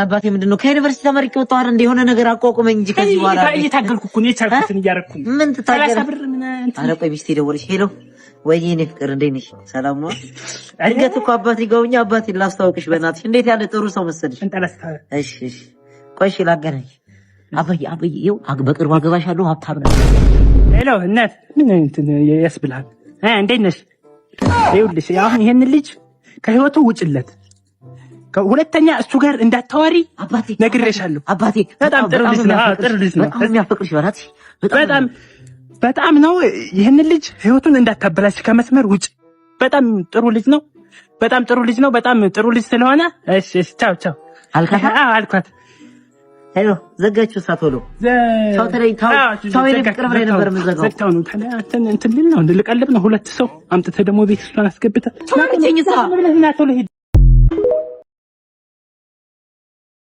አባቴ ምንድን ነው ከዩኒቨርሲቲ ተመርቄ ወጣሁ አይደል? እንደ የሆነ ነገር አቋቁመኝ እንጂ ከዚህ በኋላ እየታገልኩ እኮ ነው፣ የቻልኩትን እያደረኩ ነው። ምን ትታገል? 30 ብር ምን እንትን። ኧረ ቆይ፣ ሚስቴ ደወለች። Hello፣ ወይ የኔ ፍቅር፣ እንዴት ነሽ? ሰላም ነው? ድንገት እኮ አባቴ ጋውኛ፣ አባቴ ላስተዋውቅሽ፣ በእናትሽ እንዴት ያለ ጥሩ ሰው መሰልሽ። እንጠለስታ። እሺ፣ ቆይ እሺ፣ ላገናኝ። አባዬ፣ አባዬ፣ ይኸው በቅርቡ አገባሻለሁ፣ ሀብታም ነው። Hello እናት፣ ምን እንትን ያስብልሃል? እንዴት ነሽ? ይኸውልሽ፣ አሁን ይሄንን ልጅ ከህይወቱ ውጭለት። ሁለተኛ እሱ ጋር እንዳታዋሪ አባቴ ነግሬሻለሁ። አባቴ። በጣም ጥሩ ልጅ ነው። አዎ፣ ጥሩ ልጅ ነው። በጣም የሚያፈቅርሽ በእናትሽ። በጣም በጣም ነው። ይህንን ልጅ ህይወቱን እንዳታበላሽ ከመስመር ውጭ። በጣም ጥሩ ልጅ ነው። በጣም ጥሩ ልጅ ነው። በጣም ጥሩ ልጅ ስለሆነ እሺ፣ ቻው ቻው። አልካት? አዎ፣ አልኳት። Hello፣ ዘጋችው። እሷ ቶሎ ቻው ተለኝ። ቻው ቻው፣ የኔ ፍቅር ብላኝ ነበር የምዘጋው። ዘግታው ነው። ታዲያ እንትን ልል ነው፣ ልቀልብ ነው። ሁለት ሰው አምጥተህ ደግሞ ቤት እሷን አስገብተህ ቻው አለችኝ እሷ። ቶሎ ሂድ።